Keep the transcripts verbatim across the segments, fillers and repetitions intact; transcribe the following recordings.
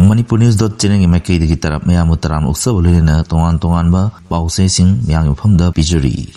Manipur News dot channelꯒꯤ ꯃꯥꯏꯀꯩꯗꯒꯤ ꯇꯔꯥꯝ, ꯃꯌꯥꯝꯕꯨ ꯇꯔꯥꯝꯅ ꯑꯣꯛꯆꯕ ꯂꯣꯏꯅꯅ ꯇꯣꯉꯥꯟ ꯇꯣꯉꯥꯟꯕ ꯄꯥꯎ ꯆꯦꯁꯤꯡ ꯃꯌꯥꯝꯒꯤ ꯃꯐꯝꯗ ꯄꯤꯖꯔꯤ꯫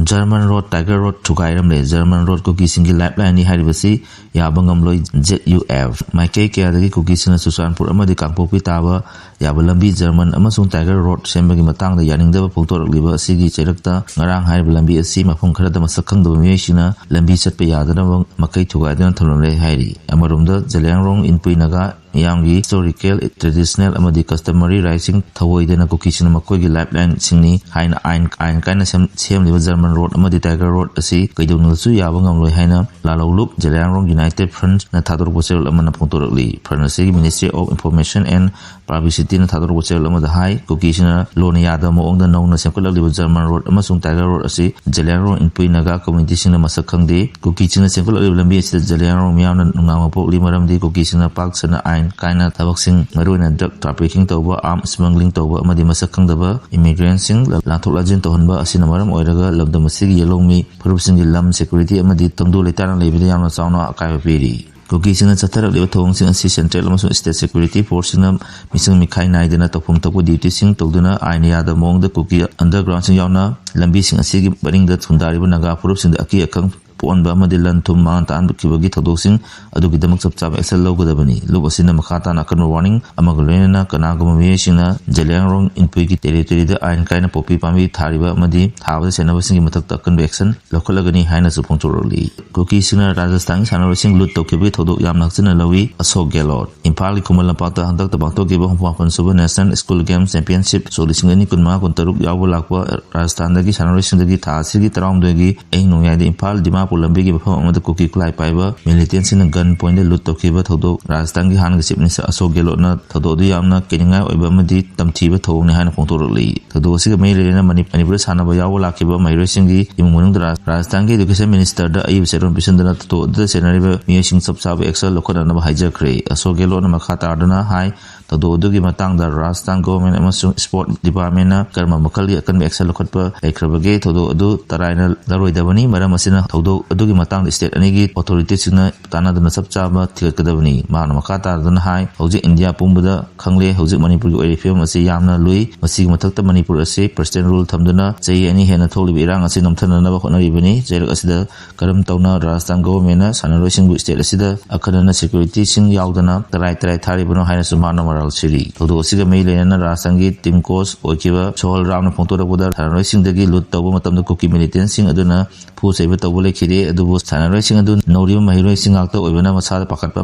German Road, Tiger Road ꯊꯨꯒꯥꯏꯔꯝꯂꯦ꯫ German Road ꯀꯨꯀꯤꯁꯤꯡꯒꯤ ꯂꯥꯏꯐ ꯂꯥꯏꯟꯅꯤ ꯍꯥꯏꯔꯤꯕꯁꯤ ꯌꯥꯕ ꯉꯝꯂꯣꯏ꯫ Z U F꯫ ꯃꯥꯏꯀꯩ ꯀꯌꯥꯗꯒꯤ ꯀꯨꯀꯤꯁꯤꯡꯅ ꯆꯨꯔꯆꯥꯟꯄꯨꯔ ꯑꯃꯗꯤ ꯀꯥꯡꯄꯣꯛꯄꯤ ꯇꯥꯕ ꯌꯥꯕ ꯂꯝꯕꯤ German ꯑꯃꯁꯨꯡ Tiger Road ꯁꯦꯝꯕꯒꯤ ꯃꯇꯥꯡꯗ ꯌꯥꯅꯤꯡꯗꯕ ꯐꯣꯡꯗꯣꯔꯛꯂꯤꯕ ꯑꯁꯤꯒꯤ ꯆꯩꯔꯛꯇ ꯉꯔꯥꯡ ꯍꯥꯏꯔꯤꯕ ꯂꯝꯕꯤ ꯑꯁꯤ ꯃꯐꯝ ꯈꯔꯗ ꯃꯁꯛ ꯈꯪꯗꯕ ꯃꯤꯑꯣꯏꯁꯤꯡꯅ ꯂꯝꯕꯤ ꯆꯠꯄ ꯌꯥꯗꯅꯕ ꯃꯥꯏꯀꯩ ꯊꯨꯒꯥꯏꯗꯨꯅ ꯊꯝꯂꯝꯂꯦ ꯍꯥꯏꯔꯤ꯫ ꯑꯃꯔꯣꯝꯗ ꯖꯂꯤꯌꯥꯡꯔꯣꯡ ꯏꯟꯄꯨꯏ ꯅꯥꯒꯥ ꯃꯤꯌꯥꯝꯒꯤ historical, traditional ꯑꯃꯗꯤ customary rightsꯁꯤꯡ ꯊꯧꯑꯣꯏꯗꯅ ꯀꯨꯀꯤꯁꯤꯡꯅ ꯃꯈꯣꯏꯒꯤ ꯂꯥꯏꯐ ꯂꯥꯏꯟꯁꯤꯡꯅꯤ ꯍꯥꯏꯅ ꯑꯥꯏꯟ, ꯑꯥꯏꯟ ꯀꯥꯏꯅ ꯁꯦꯝ-, ꯁꯦꯝꯂꯤꯕ German Road ꯑꯃꯗꯤ Tiger Road ꯑꯁꯤ ꯀꯩꯗꯧꯅꯨꯡꯗꯁꯨ ꯌꯥꯕ ꯉꯝꯂꯣꯏ ꯍꯥꯏꯅ ꯂꯥꯂꯧꯂꯨꯞ ꯖꯂꯤꯌꯥꯡꯔꯣꯡ United Frontꯅ ꯊꯥꯗꯣꯔꯛꯄ ꯆꯦꯔꯣꯜ ꯑꯃꯅ ꯐꯣꯡꯗꯣꯔꯛꯂꯤ꯫ Front ꯑꯁꯤꯒꯤ Ministry of Information and Publicityꯅ ꯊꯥꯗꯣꯔꯛꯄ ꯆꯦꯔꯣꯜ ꯑꯃꯗ ꯍꯥꯏ, ꯀꯨꯀꯤꯁꯤꯡꯅ ꯂꯣꯟꯅ ꯌꯥꯗꯕ ꯃꯑꯣꯡꯗ ꯅꯧꯅ ꯁꯦꯝꯒꯠꯂꯛꯂꯤꯕ German Road ꯑꯃꯁꯨꯡ Tiger Road ꯑꯁꯤ ꯖꯂꯤꯌꯥꯡꯔꯣꯡ ꯏꯟꯄꯨꯏ ꯅꯥꯒꯥ ꯀꯝꯃ꯭ꯌꯨꯅꯤꯇꯤꯁꯤꯡꯅ ꯃꯁꯛ ꯈꯪꯗꯦ꯫ ꯀꯨꯀꯤꯁꯤꯡꯅ ꯁꯦꯝꯒꯠꯂꯛꯂꯤꯕ ꯂꯝꯕꯤ ꯑꯁꯤꯗ ꯖꯂꯤꯌꯥꯡꯔꯣꯡ ꯃꯤꯌꯥꯝꯅ ꯅꯨꯡꯅꯥꯡꯕ ꯄꯣꯛꯂꯤ, ꯃꯔꯝꯗꯤ ꯀꯨꯀꯤꯁꯤꯡꯅ ꯄꯥꯛ ꯁꯟꯅ ꯑꯥꯏꯟ ꯀꯥꯏꯅ ꯊꯕꯛꯁꯤꯡ, ꯃꯔꯨꯑꯣꯏꯅ drug trafficking ꯇꯧꯕ, arms smuggling ꯇꯧꯕ ꯑꯃꯗꯤ ꯃꯁꯛ ꯈꯪꯗꯕ immigrantꯁꯤꯡ ꯂꯥꯟꯊꯣꯛ ꯂꯥꯟꯁꯤꯟ ꯇꯧꯍꯟꯕ ꯑꯁꯤꯅ ꯃꯔꯝ ꯑꯣꯏꯔꯒ ꯂꯝꯗꯝ ꯑꯁꯤꯒꯤ ꯌꯦꯜꯍꯧꯃꯤ ꯐꯨꯔꯨꯞꯁꯤꯡꯒꯤ ꯂꯝ, security ꯑꯃꯗꯤ ꯇꯪꯗꯨ ꯂꯩꯇꯥꯅ ꯂꯩꯕꯗ ꯌꯥꯝꯅ ꯆꯥꯎꯅ ꯑꯀꯥꯏꯕ ꯄꯤꯔꯤ꯫ ꯀꯨꯀꯤꯁꯤꯡꯅ ꯆꯠꯊꯔꯛꯂꯤꯕ ꯊꯧꯑꯣꯡꯁꯤꯡ ꯑꯁꯤ central ꯑꯃꯁꯨꯡ state security forceꯁꯤꯡꯅ ꯃꯤꯁꯪ ꯃꯤꯈꯥꯏ ꯅꯥꯏꯗꯅ ꯇꯧꯐꯝ ꯊꯣꯛꯄ dutyꯁꯤꯡ ꯇꯧꯗꯨꯅ ꯑꯥꯏꯟ ꯌꯥꯗꯕ ꯃꯑꯣꯡꯗ ꯀꯨꯀꯤ undergroundꯁꯤꯡ ꯌꯥꯎꯅ ꯂꯝꯕꯤꯁꯤꯡ ꯑꯁꯤꯒꯤ ꯃꯅꯤꯡꯗ ꯈꯨꯟꯗꯥꯔꯤꯕ ꯅꯥꯒꯥ ꯐꯨꯔꯨꯞꯁꯤꯡꯗ ꯑꯀꯤ ꯑꯈꯪ ꯄꯣꯛꯍꯟꯕ ꯑꯃꯗꯤ ꯂꯟ ꯊꯨꯝ ꯃꯥꯡ ꯇꯥꯛꯍꯟꯈꯤꯕꯒꯤ ꯊꯧꯗꯣꯛꯁꯤꯡ ꯑꯗꯨꯒꯤꯗꯃꯛ ꯆꯞ ꯆꯥꯕ action ꯂꯧꯒꯗꯕꯅꯤ꯫ ꯂꯨꯞ ꯑꯁꯤꯅ ꯃꯈꯥ ꯇꯥꯅ ꯑꯀꯟꯕ warning ꯑꯃꯒ ꯂꯣꯏꯅꯅ ꯀꯅꯥꯒꯨꯝꯕ ꯃꯤꯑꯣꯏꯁꯤꯡꯅ ꯖꯂꯤꯌꯥꯡꯔꯣꯡ ꯏꯟꯄꯨꯏꯒꯤ territoryꯗ ꯑꯥꯏꯟ ꯀꯥꯏꯅ ꯄꯣꯄꯤ ꯄꯥꯝꯕꯤ ꯊꯥꯔꯤꯕ ꯑꯃꯗꯤ ꯊꯥꯕꯗ ꯁꯦꯟꯅꯕꯁꯤꯡꯒꯤ ꯃꯊꯛꯇ ꯑꯀꯟꯕ action ꯂꯧꯈꯠꯂꯒꯅꯤ ꯍꯥꯏꯅꯁꯨ ꯐꯣꯡꯗꯣꯔꯛꯂꯤ꯫ ꯀꯨꯀꯤꯁꯤꯡꯅ ꯔꯥꯖꯁꯊꯥꯟꯒꯤ ꯁꯥꯟꯅꯔꯣꯏꯁꯤꯡ ꯂꯨꯠ ꯇꯧꯈꯤꯕꯒꯤ ꯊꯧꯗꯣꯛ ꯌꯥꯝꯅ ꯍꯛꯆꯤꯟꯅ ꯂꯧꯏ꯫ ꯑꯁꯣꯛ ꯒꯦꯂꯣꯠ꯫ ꯏꯝꯐꯥꯜꯒꯤ ꯈꯨꯃꯟ ꯂꯝꯄꯥꯛꯇ ꯍꯟꯗꯛꯇ ꯄꯥꯡꯊꯣꯛꯈꯤꯕ ꯍꯨꯝꯐꯨ ꯃꯥꯄꯟ ꯁꯨꯕ National School Games Championship ꯁꯣꯛ ꯂꯤꯁꯤꯡ ꯑꯅꯤ ꯀꯨꯟꯃꯉꯥ ꯀꯨꯟꯇꯔꯨꯛ ꯌꯥꯎꯕ ꯂꯥꯛꯄ ꯔꯥꯖꯁꯊꯥꯟꯗꯒꯤ ꯁꯥꯟꯅꯔꯣꯏꯁꯤꯡꯗꯒꯤ ꯊꯥ ꯑꯁꯤꯒꯤ ꯇꯔꯥꯍꯨꯝꯗꯣꯏꯒꯤ ꯑꯍꯤꯡ ꯅꯣꯡꯌꯥꯏꯗ ꯏꯝꯐꯥꯜ ꯗꯤꯃꯥꯄꯨꯔ ꯂꯝꯕꯤꯒꯤ ꯃꯐꯝ ꯑꯃꯗ ꯀꯨꯀꯤ ꯈꯨꯠꯂꯥꯏ ꯄꯥꯏꯕ militantꯁꯤꯡꯅ gun pointꯗ ꯂꯨꯠ ꯇꯧꯈꯤꯕ ꯊꯧꯗꯣꯛ ꯔꯥꯖꯁꯊꯥꯟꯒꯤ ꯍꯥꯟꯅꯒꯤ Chief Minister ꯑꯁꯣꯛ ꯒꯦꯂꯣꯠꯅ ꯊꯧꯗꯣꯛ ꯑꯗꯨ ꯌꯥꯝꯅ ꯀꯤꯅꯤꯡꯉꯥꯏ ꯑꯣꯏꯕ ꯑꯃꯗꯤ ꯇꯝꯊꯤꯕ ꯊꯧꯑꯣꯡꯅꯤ ꯍꯥꯏꯅ ꯐꯣꯡꯗꯣꯔꯛꯂꯤ꯫ ꯊꯧꯗꯣꯛ ꯑꯁꯤꯒ ꯃꯔꯤ ꯂꯩꯅꯅ ꯃꯅꯤ-, ꯃꯅꯤꯄꯨꯔꯗ ꯁꯥꯟꯅꯕ ꯌꯥꯎꯕ ꯂꯥꯛꯈꯤꯕ ꯃꯍꯩꯔꯣꯏꯁꯤꯡꯒꯤ ꯏꯃꯨꯡ ꯃꯅꯨꯡꯗ ꯔꯥꯖ-, ꯔꯥꯖꯁꯊꯥꯟꯒꯤ Education Ministerꯗ ꯑꯏꯕ ꯆꯦꯔꯣꯜ ꯄꯤꯁꯤꯟꯗꯨꯅ ꯊꯧꯗꯣꯛ ꯑꯗꯨꯗ ꯆꯦꯟꯅꯔꯤꯕ ꯃꯤꯑꯣꯏꯁꯤꯡ ꯆꯞ ꯆꯥꯕ action ꯂꯧꯈꯠꯅꯅꯕ ꯍꯥꯏꯖꯈ꯭ꯔꯦ꯫ ꯑꯁꯣꯛ ꯒꯦꯂꯣꯠꯅ ꯃꯈꯥ ꯇꯥꯗꯨꯅ ꯍꯥꯏ, ꯊꯧꯗꯣꯛ ꯑꯗꯨꯒꯤ ꯃꯇꯥꯡꯗ ꯔꯥꯖꯁꯊꯥꯟ ꯒꯣꯚꯔꯟꯃꯦꯟꯠ ꯑꯃꯁꯨꯡ ꯁ꯭ꯄꯣꯔꯠ ꯗꯤꯄꯥꯔꯠꯃꯦꯟꯠꯅ ꯀꯔꯝꯕ ꯃꯈꯜꯒꯤ ꯑꯀꯟꯕ ꯑꯦꯛꯁꯟ ꯂꯧꯈꯠꯄ ꯂꯩꯈ꯭ꯔꯕꯒꯦ? ꯊꯧꯗꯣꯛ ꯑꯗꯨ ꯇꯔꯥꯏꯅ ꯂꯧꯔꯣꯏꯗꯕꯅꯤ꯫ ꯃꯔꯝ ꯑꯁꯤꯅ ꯊꯧꯗꯣꯛ ꯑꯗꯨꯒꯤ ꯃꯇꯥꯡꯗ ꯁ꯭ꯇꯦꯠ ꯑꯅꯤꯒꯤ ꯑꯣꯊꯣꯔꯤꯇꯤꯁꯤꯡꯅ ꯇꯥꯟꯅꯗꯨꯅ ꯆꯞ ꯆꯥꯕ ꯊꯤꯒꯠꯀꯗꯕꯅꯤ꯫ ꯃꯍꯥꯛꯅ ꯃꯈꯥ ꯇꯥꯗꯨꯅ ꯍꯥꯏ, ꯍꯧꯖꯤꯛ ꯏꯟꯗꯤꯌꯥ ꯄꯨꯝꯕꯗ ꯈꯪꯂꯦ, ꯍꯧꯖꯤꯛ ꯃꯅꯤꯄꯨꯔꯒꯤ ꯑꯣꯏꯔꯤꯕ ꯐꯤꯕꯝ ꯑꯁꯤ ꯌꯥꯝꯅ ꯂꯨꯏ꯫ ꯃꯁꯤꯒꯤ ꯃꯊꯛꯇ ꯃꯅꯤꯄꯨꯔ ꯑꯁꯤ ꯄ꯭ꯔꯁꯤꯗꯦꯟ ꯔꯨꯜ ꯊꯝꯗꯨꯅ ꯆꯍꯤ ꯑꯅꯤ ꯍꯦꯟꯅ ꯊꯣꯛꯂꯤꯕ ꯏꯔꯥꯡ ꯑꯁꯤ ꯅꯝꯊꯅꯅꯕ ꯍꯣꯠꯅꯔꯤꯕꯅꯤ꯫ ꯆꯩꯔꯛ ꯑꯁꯤꯗ ꯀꯔꯝ ꯇꯧꯅ ꯔꯥꯖꯁꯊꯥꯟ ꯒꯣꯚꯔꯟꯃꯦꯟꯠꯅ ꯁꯥꯟꯅꯔꯣꯏꯁꯤꯡꯕꯨ ꯁ꯭ꯇꯦꯠ ꯑꯁꯤꯗ ꯑꯈꯟꯅꯅ ꯁꯦꯀ꯭ꯌꯨꯔꯤꯇꯤꯁꯤꯡ ꯌꯥꯎꯗꯅ ꯇꯔꯥꯏ ꯇꯔꯥꯏ ꯊꯥꯔꯤꯕꯅꯣ ꯍꯥꯏꯅꯁꯨ ꯃꯍꯥꯛꯅ ꯃꯔꯥꯜ ꯁꯤꯔꯤ꯫ ꯊꯧꯗꯣꯛ ꯑꯁꯤꯒ ꯃꯔꯤ ꯂꯩꯅꯅ ꯔꯥꯖꯁꯊꯥꯟꯒꯤ ꯇꯤꯝ ꯀꯣꯆ ꯑꯣꯏꯈꯤꯕ ꯁꯣꯍꯜ ꯔꯥꯝꯅ ꯐꯣꯡꯗꯣꯔꯛꯄꯗ, ꯁꯥꯟꯅꯔꯣꯏꯁꯤꯡꯗꯒꯤ ꯂꯨꯠ ꯇꯧꯕ ꯃꯇꯝꯗ ꯀꯨꯀꯤ ꯃꯤꯂꯤꯇꯦꯟꯠꯁꯤꯡ ꯑꯗꯨꯅ ꯐꯨ ꯆꯩꯕ ꯇꯧꯕ ꯂꯩꯈꯤꯗꯦ, ꯑꯗꯨꯕꯨ ꯁꯥꯟꯅꯔꯣꯏꯁꯤꯡ ꯑꯗꯨ ꯅꯧꯔꯤꯕ ꯃꯍꯩꯔꯣꯏꯁꯤꯡ ꯉꯥꯛꯇ ꯑꯣꯏꯕꯅ ꯃꯁꯥꯗ ꯄꯥꯈꯠꯄ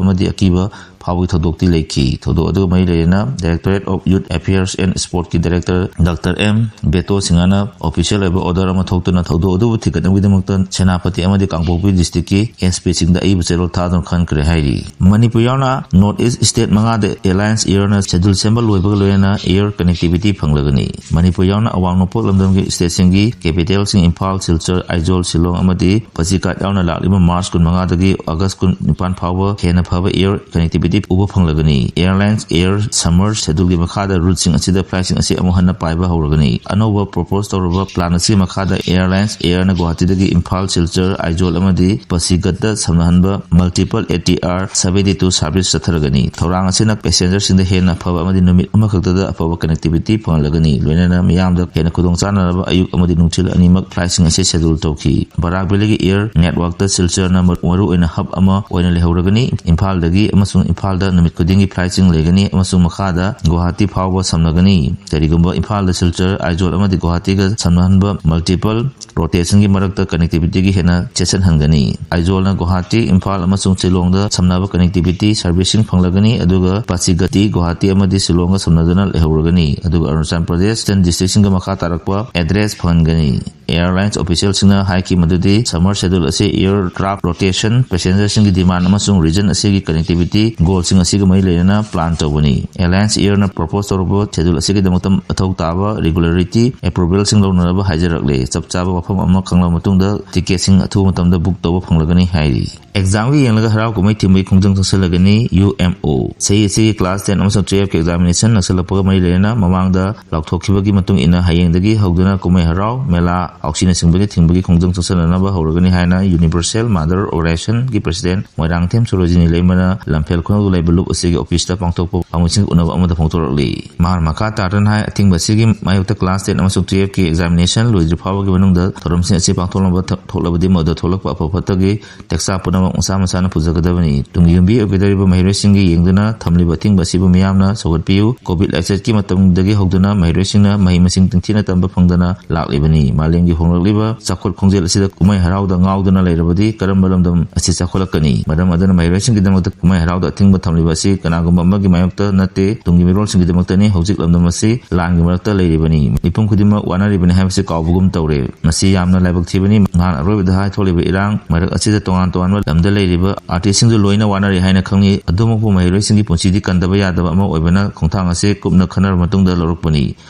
ꯑꯃꯗꯤ ꯑꯀꯤꯕ ꯐꯥꯎꯕꯒꯤ ꯊꯧꯗꯣꯛꯇꯤ ꯂꯩꯈꯤ꯫ ꯊꯧꯗꯣꯛ ꯑꯗꯨꯒ ꯃꯔꯤ ꯂꯩꯅꯅ Directorate of Youth Affairs and Sportꯀꯤ ꯗꯥꯏꯔꯦꯛꯇꯔ ꯗꯥꯛꯇꯔ ꯑꯦꯝ ꯕꯦꯇꯣ ꯁꯤꯡꯍꯅ ꯑꯣꯐꯤꯁꯤꯌꯦꯜ ꯑꯣꯏꯕ ꯑꯣꯔꯗꯔ ꯑꯃ ꯊꯣꯛꯇꯨꯅ ꯊꯧꯗꯣꯛ ꯑꯗꯨꯕꯨ ꯊꯤꯒꯠꯅꯕꯒꯤꯗꯃꯛꯇ ꯁꯦꯅꯥꯄꯇꯤ ꯑꯃꯗꯤ ꯀꯥꯡꯄꯣꯛꯄꯤ ꯗꯤꯁꯇ꯭ꯔꯤꯛꯀꯤ ꯑꯦꯁ ꯄꯤꯁꯤꯡꯗ ꯑꯏꯕ ꯆꯦꯔꯣꯜ ꯊꯥꯗꯨꯅ ꯈꯟꯈ꯭ꯔꯦ ꯍꯥꯏꯔꯤ꯫ ꯃꯅꯤꯄꯨꯔ ꯌꯥꯎꯅ ꯅꯣꯔꯠ ꯏꯁ ꯁ꯭ꯇꯦꯠ ꯃꯉꯥꯗ ꯑꯦꯂꯥꯌꯟꯁ ꯑꯦꯌꯔꯅ ꯁꯦꯗꯨꯜ ꯁꯦꯝꯕ ꯂꯣꯏꯕꯒ ꯂꯣꯏꯅꯅ ꯑꯦꯌꯔ ꯀꯅꯦꯛꯇꯤꯚꯤꯇꯤ ꯐꯪꯂꯒꯅꯤ꯫ ꯃꯅꯤꯄꯨꯔ ꯌꯥꯎꯅ ꯑꯋꯥꯡ ꯅꯣꯡꯄꯣꯛ ꯂꯝꯗꯝꯒꯤ ꯁ꯭ꯇꯦꯠꯁꯤꯡꯒꯤ ꯀꯦꯄꯤꯇꯦꯜꯁꯤꯡ ꯏꯝꯐꯥꯜ, ꯁꯤꯜꯆꯔ, ꯑꯥꯏꯖꯣꯜ, ꯁꯤꯂꯣꯡ ꯑꯃꯗꯤ ꯄꯥꯁꯤꯘꯥꯠ ꯌꯥꯎꯅ ꯂꯥꯛꯂꯤꯕ ꯃꯥꯔꯆ ꯀꯨꯟꯃꯉꯥꯗꯒꯤ ꯑꯥꯒꯁ ꯀꯨꯟꯅꯤꯄꯥꯟ ꯐꯥꯎꯕ ꯍꯦꯟꯅ ꯐꯕ ꯑꯦꯌꯔ ꯀꯅꯦꯛꯇꯤꯚꯤꯇꯤ ꯎꯕ ꯐꯪꯂꯒꯅꯤ꯫ ꯑꯦꯌꯔꯂꯥꯏꯟꯁ ꯑꯦꯌꯔ ꯁꯝꯃꯔ ꯁꯦꯗꯨꯜꯒꯤ ꯃꯈꯥꯗ ꯔꯨꯠꯁꯤꯡ ꯑꯁꯤꯗ ꯐ꯭ꯂꯥꯏꯠꯁꯤꯡ ꯑꯁꯤ ꯑꯃꯨꯛ ꯍꯟꯅ ꯄꯥꯏꯕ ꯍꯧꯔꯒꯅꯤ꯫ ꯑꯅꯧꯕ ꯄ꯭ꯔꯣꯄꯣꯖ ꯇꯧꯔꯕ ꯄ꯭ꯂꯥꯟ ꯑꯁꯤꯒꯤ ꯃꯈꯥꯗ ꯑꯦꯌꯔꯂꯥꯏꯟꯁ ꯑꯦꯌꯔꯅ ꯒꯨꯋꯥꯍꯥꯇꯤꯗꯒꯤ ꯏꯝꯐꯥꯜ, ꯁꯤꯜꯆꯔ, ꯑꯥꯏꯖꯣꯜ ꯑꯃꯗꯤ ꯄꯥꯁꯤꯘꯥꯠꯇ ꯁꯝꯅꯍꯟꯕ multiple ATR seventy two service ꯆꯠꯊꯔꯒꯅꯤ꯫ ꯊꯧꯔꯥꯡ ꯑꯁꯤꯅ ꯄꯦꯁꯦꯟꯖꯔꯁꯤꯡꯗ ꯍꯦꯟꯅ ꯑꯐꯕ ꯑꯃꯗꯤ ꯅꯨꯃꯤꯠ ꯑꯃꯈꯛꯇꯗ ꯑꯐꯕ ꯀꯅꯦꯛꯇꯤꯚꯤꯇꯤ ꯐꯪꯍꯜꯂꯒꯅꯤ꯫ ꯂꯣꯏꯅꯅ ꯃꯤꯌꯥꯝꯗ ꯍꯦꯟꯅ ꯈꯨꯗꯣꯡꯆꯥꯅꯅꯕ ꯑꯌꯨꯛ ꯑꯃꯗꯤ ꯅꯨꯡꯊꯤꯜ ꯑꯅꯤꯃꯛ ꯐ꯭ꯂꯥꯏꯠꯁꯤꯡ ꯑꯁꯤ ꯁꯦꯗꯨꯜ ꯇꯧꯈꯤ꯫ ꯕꯔꯥꯛ ꯚꯦꯂꯤꯒꯤ ꯑꯦꯌꯔ ꯅꯦꯠꯋꯥꯔꯛꯇ ꯁꯤꯜꯆꯔꯅ ꯃꯔꯨ, ꯃꯔꯨꯑꯣꯏꯅ ꯍꯕ ꯑꯃ ꯑꯣꯏꯅ ꯂꯩꯍꯧꯔꯒꯅꯤ꯫ ꯏꯝꯐꯥꯜꯗꯒꯤ ꯑꯃꯁꯨꯡ ꯏꯝꯐꯥꯜꯗ ꯅꯨꯃꯤꯠ ꯈꯨꯗꯤꯡꯒꯤ ꯐ꯭ꯂꯥꯏꯠꯁꯤꯡ ꯂꯩꯒꯅꯤ ꯑꯃꯁꯨꯡ ꯃꯈꯥꯗ ꯒꯨꯋꯥꯍꯥꯇꯤ ꯐꯥꯎꯕ ꯁꯝꯅꯒꯅꯤ꯫ ꯀꯔꯤꯒꯨꯝꯕ ꯏꯝꯐꯥꯜꯗ ꯁꯤꯜꯆꯔ, ꯑꯥꯏꯖꯣꯜ ꯑꯃꯗꯤ ꯒꯨꯋꯥꯍꯥꯇꯤꯒ ꯁꯝꯅꯍꯟꯕ multiple rotationꯒꯤ ꯃꯔꯛꯇ ꯀꯅꯦꯛꯇꯤꯚꯤꯇꯤꯒꯤ ꯍꯦꯟꯅ ꯆꯦꯠꯁꯤꯟꯍꯟꯒꯅꯤ꯫ ꯑꯥꯏꯖꯣꯜꯅ ꯒꯨꯋꯥꯍꯥꯇꯤ, ꯏꯝꯐꯥꯜ ꯑꯃꯁꯨꯡ ꯁꯤꯂꯣꯡꯗ ꯁꯝꯅꯕ ꯀꯅꯦꯛꯇꯤꯚꯤꯇꯤ ꯁꯔꯚꯤꯁꯁꯤꯡ ꯐꯪꯂꯒꯅꯤ, ꯑꯗꯨꯒ ꯄꯥꯁꯤꯘꯥꯠꯇꯤ ꯒꯨꯋꯥꯍꯥꯇꯤ ꯑꯃꯗꯤ ꯁꯤꯂꯣꯡꯒ ꯁꯝꯅꯗꯨꯅ ꯂꯩꯍꯧꯔꯒꯅꯤ, ꯑꯗꯨꯒ ꯑꯔꯨꯅꯥꯆꯜ ꯄ꯭ꯔꯗꯦꯁ ꯏꯁꯇꯔꯟ ꯗꯤꯁꯇ꯭ꯔꯤꯛꯁꯤꯡꯒ ꯃꯈꯥ ꯇꯥꯔꯛꯄ ꯑꯦꯗ꯭ꯔꯦꯁ ꯐꯪꯍꯟꯒꯅꯤ꯫ ꯑꯦꯌꯔꯂꯥꯏꯟꯁ ꯑꯣꯐꯤꯁꯤꯌꯦꯜꯁꯤꯡꯅ ꯍꯥꯏꯈꯤ ꯃꯗꯨꯗꯤ summer schedule ꯑꯁꯤ aircraft rotation, ꯄꯦꯁꯦꯟꯖꯔꯁꯤꯡꯒꯤ ꯗꯤꯃꯥꯟ ꯑꯃꯁꯨꯡ ꯔꯤꯖꯟ ꯑꯁꯤꯒꯤ ꯀꯅꯦꯛꯇꯤꯚꯤꯇꯤ ꯒꯣꯜꯁꯤꯡ ꯑꯁꯤꯒ ꯃꯔꯤ ꯂꯩꯅꯅ ꯄ꯭ꯂꯥꯟ ꯇꯧꯕꯅꯤ꯫ ꯑꯦꯌꯔꯂꯥꯏꯟꯁ ꯑꯦꯌꯔꯅ ꯄ꯭ꯔꯣꯄꯣꯖ ꯇꯧꯔꯕ ꯁꯦꯗꯨꯜ ꯑꯁꯤꯒꯤꯗꯃꯛꯇ ꯃꯊꯧ ꯇꯥꯕ ꯔꯤꯒꯨꯂꯦꯇꯔꯤ ꯑꯦꯄ꯭ꯔꯨꯚꯦꯜꯁꯤꯡ ꯂꯧꯅꯅꯕ ꯍꯥꯏꯖꯔꯛꯂꯦ꯫ ꯆꯞ ꯆꯥꯕ ꯋꯥꯐꯝ ꯑꯃ ꯈꯪꯂꯕ ꯃꯇꯨꯡꯗ ꯇꯤꯀꯦꯠꯁꯤꯡ ꯑꯊꯨꯕ ꯃꯇꯝꯗ ꯕꯨꯛ ꯇꯧꯕ ꯐꯪꯂꯒꯅꯤ ꯍꯥꯏꯔꯤ꯫ ꯑꯦꯛꯖꯥꯝꯒꯤ ꯌꯦꯡꯂꯒ ꯍꯔꯥꯎ ꯀꯨꯝꯍꯩ ꯊꯤꯟꯕꯒꯤ ꯈꯣꯡꯖꯪ ꯆꯪꯁꯤꯜꯂꯒꯅꯤ꯫ U M O. ꯆꯍꯤ ꯑꯁꯤꯒꯤ ꯀ꯭ꯂꯥꯁ ꯇꯦꯟ ꯑꯃꯁꯨꯡ ꯇꯨꯌꯦꯜꯐꯀꯤ ꯑꯦꯛꯖꯥꯃꯤꯅꯦꯁꯟ ꯅꯛꯁꯤꯜꯂꯛꯄꯒ ꯃꯔꯤ ꯂꯩꯅꯅ ꯃꯃꯥꯡꯗ ꯂꯥꯎꯊꯣꯛꯈꯤꯕꯒꯤ ꯃꯇꯨꯡ ꯏꯟꯅ ꯍꯌꯦꯡꯗꯒꯤ ꯍꯧꯗꯨꯅ ꯀꯨꯝꯍꯩ ꯍꯔꯥꯎ, ꯃꯦꯂꯥ, ꯍꯥꯎꯁꯤꯅꯆꯤꯡꯕꯒꯤ ꯊꯤꯡꯕꯒꯤ ꯈꯣꯡꯖꯪ ꯆꯪꯁꯤꯟꯅꯅꯕ ꯍꯧꯔꯒꯅꯤ ꯍꯥꯏꯅ ꯌꯨꯅꯤꯚꯔꯁꯦꯜ ꯃꯥꯗꯔ ꯑꯣꯔꯒꯅꯥꯏꯖꯦꯁꯟꯒꯤ ꯄ꯭ꯔꯁꯤꯗꯦꯟ ꯃꯣꯏꯔꯥꯡꯊꯦꯝ ꯁꯣꯔꯣꯖꯤꯅꯤ ꯂꯩꯃꯅ ꯂꯝꯐꯦꯜ ꯈꯨꯅꯧꯗ ꯂꯩꯕ ꯂꯨꯞ ꯑꯁꯤꯒꯤ ꯑꯣꯐꯤꯁꯇ ꯄꯥꯡꯊꯣꯛꯄ ꯄꯥꯎꯃꯤꯁꯤꯡ ꯎꯅꯕ ꯑꯃꯗ ꯐꯣꯡꯗꯣꯔꯛꯂꯤ꯫ ꯃꯍꯥꯛꯅ ꯃꯈꯥ ꯇꯥꯗꯨꯅ ꯍꯥꯏ, ꯑꯊꯤꯡꯕ ꯑꯁꯤꯒꯤ ꯃꯥꯌꯣꯛꯇ ꯀ꯭ꯂꯥꯁ ꯇꯦꯟ ꯑꯃꯁꯨꯡ ꯇꯨꯌꯦꯜꯐꯀꯤ ꯑꯦꯛꯖꯥꯃꯤꯅꯦꯁꯟ ꯂꯣꯏꯗ꯭ꯔꯤ ꯐꯥꯎꯕꯒꯤ ꯃꯅꯨꯡꯗ ꯊꯧꯔꯝꯁꯤꯡ ꯑꯁꯤ ꯄꯥꯡꯊꯣꯛꯂꯝꯕ ꯊ-, ꯊꯣꯛꯂꯕꯗꯤ ꯃꯗꯨꯗ ꯊꯣꯛꯂꯛꯄ ꯑꯐ ꯐꯠꯇꯒꯤ ꯇꯦꯛꯁꯥ ꯄꯨꯝꯅꯃꯛ ꯃꯁꯥ ꯃꯁꯥꯅ ꯄꯨꯖꯒꯗꯕꯅꯤ꯫ ꯇꯨꯡꯒꯤ ꯌꯨꯝꯕꯤ ꯑꯣꯏꯒꯗꯧꯔꯤꯕ ꯃꯍꯩꯔꯣꯏꯁꯤꯡꯒꯤ ꯌꯦꯡꯗꯨꯅ ꯊꯝꯂꯤꯕ ꯑꯊꯤꯡꯕ ꯑꯁꯤꯕꯨ ꯃꯤꯌꯥꯝꯅ ꯁꯧꯒꯠꯄꯤꯌꯨ꯫ ꯀꯣꯚꯤꯗ ꯂꯥꯏꯆꯠꯀꯤ ꯃꯇꯝꯗꯒꯤ ꯍꯧꯗꯨꯅ ꯃꯍꯩꯔꯣꯏꯁꯤꯡꯅ ꯃꯍꯩ ꯃꯁꯤꯡ ꯅꯤꯡꯊꯤꯅ ꯇꯝꯕ ꯐꯪꯗꯅ ꯂꯥꯛꯂꯤꯕꯅꯤ꯫ ꯃꯥꯂꯦꯝꯒꯤ ꯍꯣꯡꯂꯛꯂꯤꯕ ꯆꯥꯎꯈꯠ ꯈꯣꯡꯖꯦꯜ ꯑꯁꯤꯗ ꯀꯨꯝꯍꯩ ꯍꯔꯥꯎꯗ ꯉꯥꯎꯗꯨꯅ ꯂꯩꯔꯕꯗꯤ ꯀꯔꯝꯕ ꯂꯝꯗꯝ ꯑꯁꯤ ꯆꯥꯎꯈꯠꯂꯛꯀꯅꯤ? ꯃꯔꯝ ꯑꯗꯨꯅ ꯃꯍꯩꯔꯣꯏꯁꯤꯡꯒꯤꯗꯃꯛꯇ ꯀꯨꯝꯍꯩ ꯍꯔꯥꯎꯗ ꯑꯊꯤꯡꯕ ꯊꯝꯂꯤꯕ ꯑꯁꯤ ꯀꯅꯥꯒꯨꯝꯕ ꯑꯃꯒꯤ ꯃꯥꯌꯣꯛꯇ ꯅꯠꯇꯦ, ꯇꯨꯡꯒꯤ ꯃꯤꯔꯣꯜꯁꯤꯡꯒꯤꯗꯃꯛꯇꯅꯤ꯫ ꯍꯧꯖꯤꯛ ꯂꯝꯗꯝ ꯑꯁꯤ ꯂꯥꯟꯒꯤ ꯃꯔꯛꯇ ꯂꯩꯔꯤꯕꯅꯤ꯫ ꯃꯤꯄꯨꯝ ꯈꯨꯗꯤꯡꯃꯛ ꯋꯥꯅꯔꯤꯕꯅꯤ ꯍꯥꯏꯕꯁꯤ ꯀꯥꯎꯕꯒꯨꯝ ꯇꯧꯔꯦ꯫ ꯃꯁꯤ ꯌꯥꯝꯅ ꯂꯥꯏꯕꯛ ꯊꯤꯕꯅꯤ꯫ ꯅꯍꯥꯟ ꯑꯔꯣꯏꯕꯗ ꯍꯥꯏ ꯊꯣꯛꯂꯤꯕ ꯏꯔꯥꯡ ꯃꯔꯛ ꯑꯁꯤꯗ ꯇꯣꯉꯥꯟ ꯇꯣꯉꯥꯟꯕ ꯂꯝꯗ ꯂꯩꯔꯤꯕ ꯑꯥꯔꯇꯤꯁꯁꯤꯡꯁꯨ ꯂꯣꯏꯅ ꯋꯥꯅꯔꯤ ꯍꯥꯏꯅ ꯈꯪꯏ꯫ ꯑꯗꯨꯃꯛꯄꯨ ꯃꯍꯩꯔꯣꯏꯁꯤꯡꯒꯤ ꯄꯨꯟꯁꯤꯗꯤ ꯀꯟꯗꯕ ꯌꯥꯗꯕ ꯑꯃ ꯑꯣꯏꯕꯅ ꯈꯣꯡꯊꯥꯡ ꯑꯁꯤ ꯀꯨꯞꯅ ꯈꯟꯅꯔꯕ ꯃꯇꯨꯡꯗ ꯂꯧꯔꯛꯄꯅꯤ꯫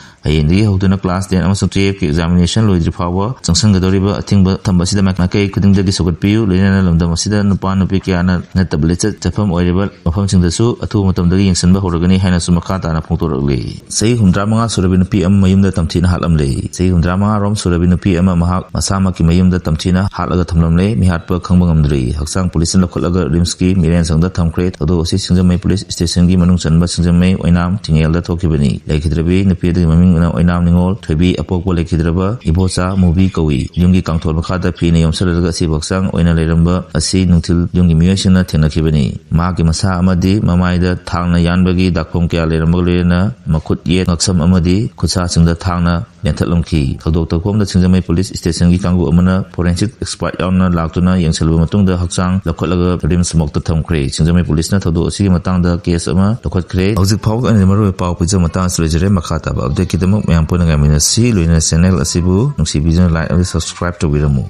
ꯍꯌꯦꯡꯗꯒꯤ ꯍꯧꯗꯨꯅ ꯀ꯭ꯂꯥꯁ ꯇꯦꯟ ꯑꯃꯁꯨꯡ ꯇꯨꯌꯦꯜꯐꯀꯤ ꯑꯦꯛꯖꯥꯃꯤꯅꯦꯁꯟ ꯂꯣꯏꯗ꯭ꯔꯤ ꯐꯥꯎꯕ ꯆꯪꯁꯤꯟꯒꯗꯧꯔꯤꯕ ꯑꯊꯤꯡꯕ ꯊꯝꯕ ꯑꯁꯤꯗ ꯃꯥꯏꯀꯩ ꯈꯨꯗꯤꯡꯗꯒꯤ ꯁꯧꯒꯠꯄꯤꯌꯨ꯫ ꯂꯣꯏꯅꯅ ꯂꯝꯗꯝ ꯑꯁꯤꯗ ꯅꯨꯄꯥ ꯅꯨꯄꯤ ꯀꯌꯥꯅ ꯅꯠꯇꯕ ꯂꯤꯆꯠ ꯆꯠꯐꯝ ꯑꯣꯏꯔꯤꯕ ꯃꯐꯝꯁꯤꯡꯗꯁꯨ ꯑꯊꯨꯕ ꯃꯇꯝꯗꯒꯤ ꯌꯦꯡꯁꯤꯟꯕ ꯍꯧꯔꯒꯅꯤ ꯍꯥꯏꯅꯁꯨ ꯃꯈꯥ ꯇꯥꯅ ꯐꯣꯡꯗꯣꯔꯛꯂꯤ꯫ ꯆꯍꯤ ꯍꯨꯝꯗ꯭ꯔꯥ ꯃꯉꯥ ꯁꯨꯔꯕꯤ ꯅꯨꯄꯤ ꯑꯃ ꯃꯌꯨꯝꯗ ꯇꯝꯊꯤꯅ ꯍꯥꯠꯂꯝꯂꯦ꯫ ꯆꯍꯤ ꯍꯨꯝꯗ꯭ꯔꯥ ꯃꯉꯥ ꯔꯣꯝ ꯁꯨꯔꯕꯤ ꯅꯨꯄꯤ ꯑꯃ ꯃꯍꯥꯛ ꯃꯁꯥꯃꯛꯀꯤ ꯃꯌꯨꯝꯗ ꯇꯝꯊꯤꯅ ꯍꯥꯠꯂꯒ ꯊꯝꯂꯝꯂꯦ꯫ ꯃꯤꯍꯥꯠꯄ ꯈꯪꯕ ꯉꯝꯗ꯭ꯔꯤ꯫ ꯍꯛꯆꯥꯡ ꯄꯨꯂꯤꯁꯅ ꯂꯧꯈꯠꯂꯒ ꯔꯤꯝꯁꯀꯤ ꯃꯤꯔꯦꯟꯁꯪꯗ ꯊꯝꯈ꯭ꯔꯦ꯫ ꯊꯧꯗꯣꯛ ꯑꯁꯤ ꯁꯤꯡꯖꯃꯩ ꯄꯨꯂꯤꯁ ꯁ꯭ꯇꯦꯁꯟꯒꯤ ꯃꯅꯨꯡ ꯆꯟꯕ ꯁꯤꯡꯖꯃꯩ ꯑꯣꯏꯅꯥꯝ ꯊꯤꯡꯉꯦꯜꯗ ꯊꯣꯛꯈꯤꯕꯅꯤ꯫ ꯂꯩꯈꯤꯗ꯭ꯔꯕꯤ ꯅꯨꯄꯤ ꯑꯗꯨꯒꯤ ꯃꯃꯤꯡꯅ ꯑꯣꯏꯅꯥꯝ ꯅꯤꯉꯣꯜ ꯊꯣꯏꯕꯤ, ꯑꯄꯣꯛꯄ ꯂꯩꯈꯤꯗ꯭ꯔꯕ ꯏꯕꯣꯆꯥ ꯃꯨꯕꯤ ꯀꯧꯏ꯫ ꯌꯨꯝꯒꯤ ꯀꯥꯡꯊꯣꯜ ꯃꯈꯥꯗ ꯐꯤꯅ ꯌꯣꯝꯁꯤꯜꯂꯒ ꯑꯁꯤꯕ ꯍꯛꯆꯥꯡ ꯑꯣꯏꯅ ꯂꯩꯔꯝꯕ ꯑꯁꯤ ꯅꯨꯡꯊꯤꯜ ꯌꯨꯝꯒꯤ ꯃꯤꯑꯣꯏꯁꯤꯡꯅ ꯊꯦꯡꯅꯈꯤꯕꯅꯤ꯫ ꯃꯍꯥꯛꯀꯤ ꯃꯁꯥ ꯑꯃꯗꯤ ꯃꯃꯥꯏꯗ ꯊꯥꯡꯅ ꯌꯥꯟꯕꯒꯤ ꯗꯥꯛꯐꯝ ꯀꯌꯥ ꯂꯩꯔꯝꯕꯒ ꯂꯣꯏꯅꯅ ꯃꯈꯨꯠ, ꯌꯦꯠ, ꯉꯛꯁꯝ ꯑꯃꯗꯤ ꯈꯨꯠꯁꯥꯁꯤꯡꯗ ꯊꯥꯡꯅ ꯂꯦꯟꯊꯠꯂꯝꯈꯤ꯫ ꯊꯧꯗꯣꯛ ꯊꯣꯛꯄ ꯑꯃꯗ ꯁꯤꯡꯖꯃꯩ ꯄꯨꯂꯤꯁ ꯁ꯭ꯇꯦꯁꯟꯒꯤ ꯀꯥꯡꯕꯨ ꯑꯃꯅ ꯐꯣꯔꯦꯟꯁꯤꯛ ꯑꯦꯛꯁꯄꯔꯠ ꯌꯥꯎꯅ ꯂꯥꯛꯇꯨꯅ ꯌꯦꯡꯁꯤꯜꯂꯨꯕ ꯃꯇꯨꯡꯗ ꯍꯛꯆꯥꯡ ꯂꯧꯈꯠꯂꯒ ꯔꯤꯝꯁ ꯃꯣꯛꯇ ꯊꯝꯈ꯭ꯔꯦ꯫ ꯁꯤꯡꯖꯃꯩ ꯄꯨꯂꯤꯁꯅ ꯊꯧꯗꯣꯛ ꯑꯁꯤꯒꯤ ꯃꯇꯥꯡꯗ ꯀꯦꯁ ꯑꯃ ꯂꯧꯈꯠꯈ꯭ꯔꯦ꯫ ꯍꯧꯖꯤꯛ ꯐꯥꯎꯕꯒꯤ ꯑꯣꯏꯅꯗꯤ ꯃꯔꯨꯑꯣꯏꯕ ꯄꯥꯎ ꯄꯤꯖꯕ ꯃꯇꯥꯡ ꯑꯁꯤ ꯂꯣꯏꯖꯔꯦ꯫ ꯃꯈꯥ ꯇꯥꯕ ꯑꯞꯗꯦꯠꯀꯤꯗꯃꯛ ꯃꯌꯥꯝ ꯄꯨꯟꯅ ꯉꯥꯏꯃꯤꯟꯅꯁꯤ꯫ ꯂꯣꯏꯅꯅ ꯆꯦꯅꯦꯜ ꯑꯁꯤꯕꯨ ꯅꯨꯡꯁꯤꯕꯤꯗꯨꯅ ꯂꯥꯏꯛ ꯑꯃꯗꯤ ꯁꯕꯁꯀ꯭ꯔꯥꯏꯕ ꯇꯧꯕꯤꯔꯝꯃꯨ꯫